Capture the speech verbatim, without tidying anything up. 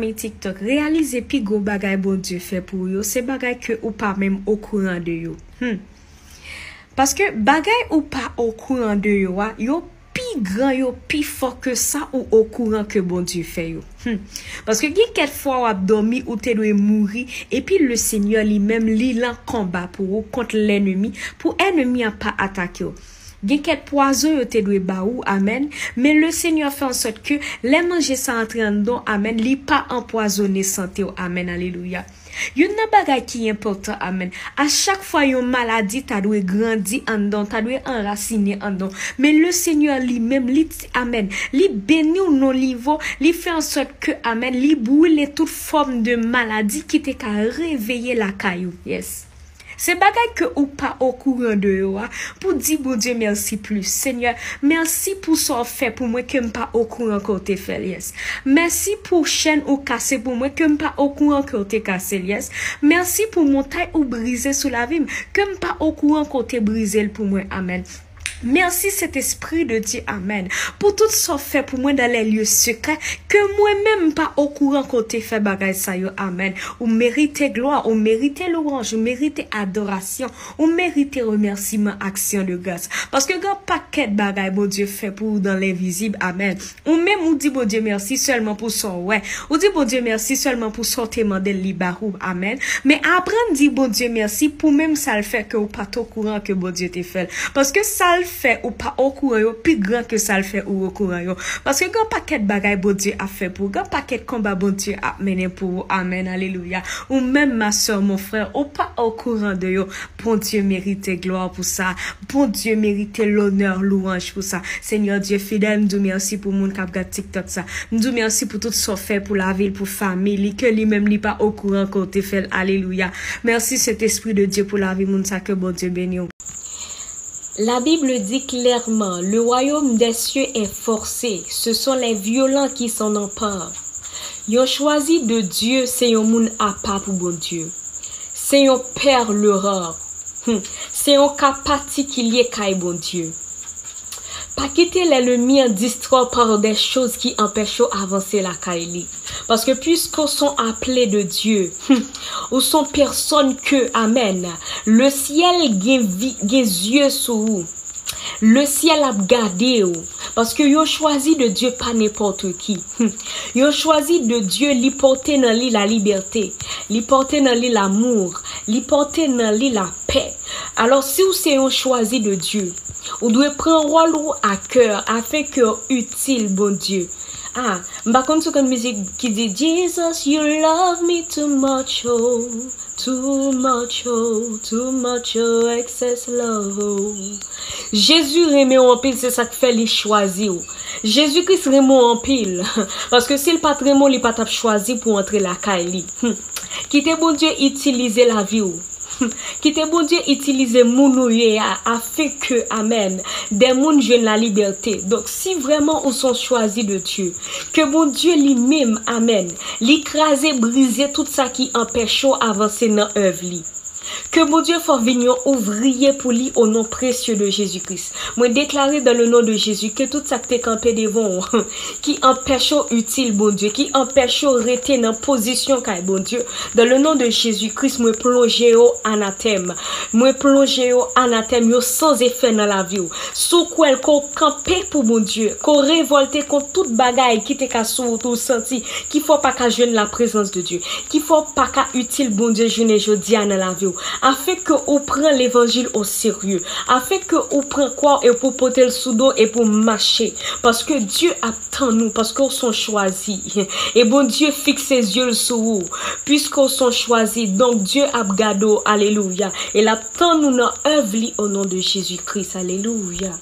Zanmi TikTok, reyalize pi gwo bagay Bondye fè pou ou yo, se bagay ke ou pa menm okouran de yo. Hmm. Paske bagay ou pa okouran de yo a, yo pi gran, yo pi fò ke sa ou okouran ke Bondye fè yo. Hmm. Paske gen kèk fwa w ap dòmi, ou te dwe mouri, epi le Senyè li menm, li lan konba pou ou kont lènmi, pou ènmi an pa atake w. Gen kèk pwazon yo te dwe ba ou, amèn, men le Senyè fè an sòt ke lè manje sa antre anndan w, amèn, li pa anpwazone sante w, amèn, alelouya. Youn nan bagay ki enpòtan, amèn. A chak fwa yon maladi ta dwe grandi anndan w, ta dwe anrasine anndan w. Men le Senyè li menm, li di, amèn, li beni w nan nivo, li fè an sòt ke, amèn, li brile tout fòm de maladi ki te ka reveye lakay ou. Yes. Se bagay ke ou pa okouran de yo a, pou di Bondye mèsi plis. Senyè, mèsi pou sa w fè pou mwen ke m pa okouran ke w te fè l, yes. Mèsi pou chèn ou kase pou mwen ke m pa okouran ke w te kase l, yes. Mèsi pou montay ou brize sou lavi m, ke m pa okouran ke w te brize l pou mwen. Amèn. Mèsi, Sentespri de Dye, amèn, pou tout sa w fè pou mwen dans les lieux secrets, ke mwen menm m pa okouran ke w te fè bagay sa yo, amèn. Ou merite glwa, ou merite lwanj, ou merite adorasyon, ou merite remèsiman, aksyon de gras. Paske gen pakèt bagay Bondye fè pou ou dans l'invisible, amèn. Ou menm, ou di Bondye mèsi sèlman pou sa w wè. Ou di Bondye mèsi sèlman pou sa w te mande l, li ba ou. Amèn. Men aprann di Bondye mèsi pou menm sa l fè ke ou pa t okouran ke Bondye te fè l. Paske sa l fè ou pa okouran yo pi gran ke sa l fè ou okouran yo. Paske gen pakèt bagay Bondye ap fè pou ou. Gen pakèt konba Bondye ap mennen pou ou. Amèn. Alelouya. Ou menm, ma sè, mon frè, ou pa okouran de yo. Bondye merite glwa pou sa. Bondye merite lonè, lwanj pou sa. Senyè Dye fidèl, m di w mèsi pou moun k ap gad TikTok sa. M di w mèsi pou tout sa w fè pou lavi l, pou fanmi li, ke li menm li pa okouran ke w te fè l. Alelouya. Mèsi, Sentespri de Dye, pou lavi moun sa, ke Bondye beni w. La Bible dit clairement, le royaume des cieux est forcé, ce sont les violents qui s'en emparent. Yon chwazi de Dye se yon moun apa pou Bondye. Se yon perle rare. Hmm. Se yon ka patikilye kay Bondye. Pa kite lènmi an distrè w par des choses ki anpeche w avanse lakay li. Paske puisque w son aple de Dye, hmm, ou son pèsòn ke, amèn, le syèl gen vi-, gen zye sou ou. Le syèl ap gade w. Paske yon chwazi de Dye pa nenpòt ki. Hmm. Yon chwazi de Dye, li pote nan li la libète. Li pote nan li lamour. Li pote nan li lapè. Alò, si w se yon chwazi de Dye, ou dwe pran wòl ou a kè afin ke w itil Bondye. Ah, m pa konn si w konn mizik ki di, Jesus, you love me too much, oh, too much, oh, too much, oh, excess love, oh. Jezi renmen w anpil, se sa k fè li chwazi w. Jezi Kris renmen w anpil, paske si l pa t renmen w, li pa t ap chwazi pou w antre lakay li. Hmm. Kite Bondye itilize lavi w. Kite Bondye itilize moun ou ye a, afin ke, amèn, de moun jwenn la libète. Donk, si vrèman ou son chwazi de Dye, ke Bondye li menm, amèn, li kraze, brize tout sa ki anpeche w avanse nan èv li. Ke Bondye fè w vin yon ouvriye pou li, o non presye de Jezi Kris. Mwen deklare dans le nom de Jésus ke tout sa k te kanpe devan w, ki anpeche w itil Bondye, ki anpeche w rete nan pozisyon kay Bondye, dans le nom de Jésus Christ, mwen plonje yo anatèm. Mwen plonje yo anatèm, yo san efè nan lavi w. Si w kwè l, ke w kanpe pou Bondye, ke w revòlte kont tout bagay ki te ka sou wout ou santi, ki fè w pa ka jwenn la prezans de Dye, ki fè w pa ka itil Bondye jounen jodi a nan lavi w, afin ke ou pran levanjil o serye, afin ke ou pran kwa w e pou pote l sou do e pou mache, paske Dye ap tann ou, paske w son chwazi, e Bondye fikse zye l sou ou, piske w son chwazi, donk Dye ap gade w, alelouya, e l ap tann ou nan èv li o non de Jezi Kris, alelouya.